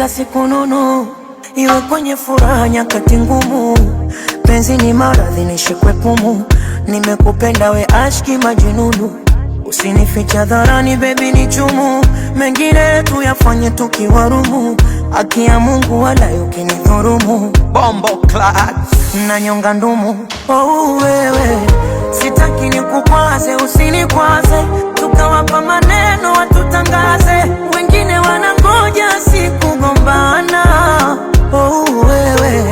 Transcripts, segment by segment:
za siku nunu, iwe kwenye furaha nyakati ngumu. Penzi ni maradhi, nishikwe pumu. Nimekupenda we ashki majinunu, usinificha dharani baby ni chumu. Mengine tuyafanye tukiwarumu, haki ya Mungu wala ukinidhurumu Bombo Clat. Nanyonga ndumu. Oh, wewe sitaki nikukwaze, usinikwaze, tukawapa maneno watutangaze, wengine wanangoja sikugombana. Oh, wewe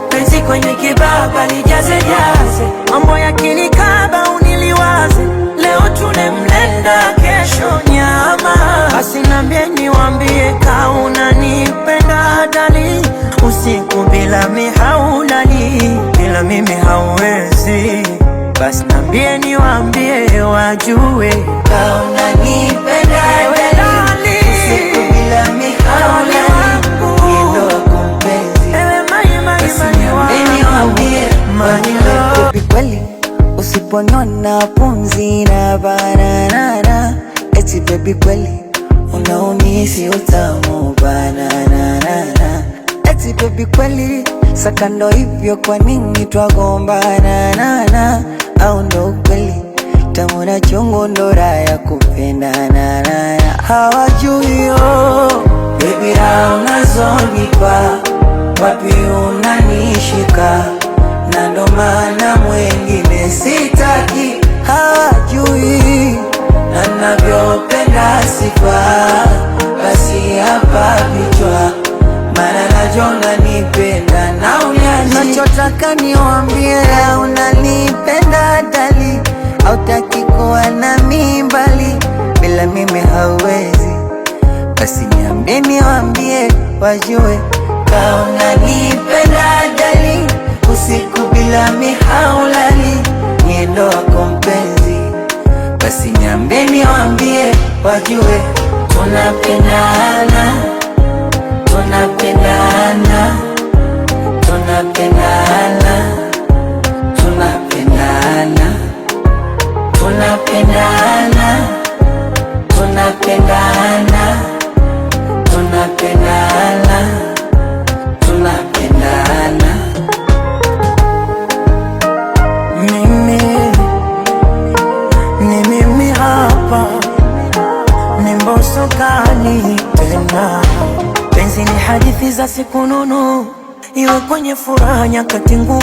penzi kwenye kibaba lijaze jaze, mambo yakinikaba uniliwaze, leo tule mlenda, kesho nyama. Basi niambie niwaambie, kauna nipenda dali, usiku bila mihaulali, bila mimi hauwezi. Basi niambie niwaambie, wajue kauna nipenda dali, Usiku bila dali mihaulali, wangu mwendo wako mpenzi. ewe mai mai Basi mai niambie niwaambie, wangu my wajue love. baby kweli usiponiona pumzi na bananana, eti baby kweli unaumisi utamu bananana, eti baby kweli sakando hivyo, kwa nini twagombana? Au ndo ukweli tamu na chungu ndo raha ya kupendana? Hawajui oh, baby raha unazonipa wapi unanishika, na ndo maana mwengine sitaki, hawajui na navyopenda sifa, basi hapa vichwa, maana najua unanipenda na uniachi. Nachotaka niwaambie, unanipenda dali, hautaki kuwa nami mbali, bila mimi hauwezi. Basi niambie niwaambie, wajue kama unanipenda dali, usiku bila mihaulali, niendo wako mpenzi. Basi niambie niwaambie, wajue tunapendana, tunapendana, tunapendana, tunapendana, tunapendana, tunapendana, tunapendana, tunapendana. Mimi ni mimi hapa ni Mbosso kani tena, penzi ni hadithi za siku nunu, iwe kwenye furaha nyakati ngumu.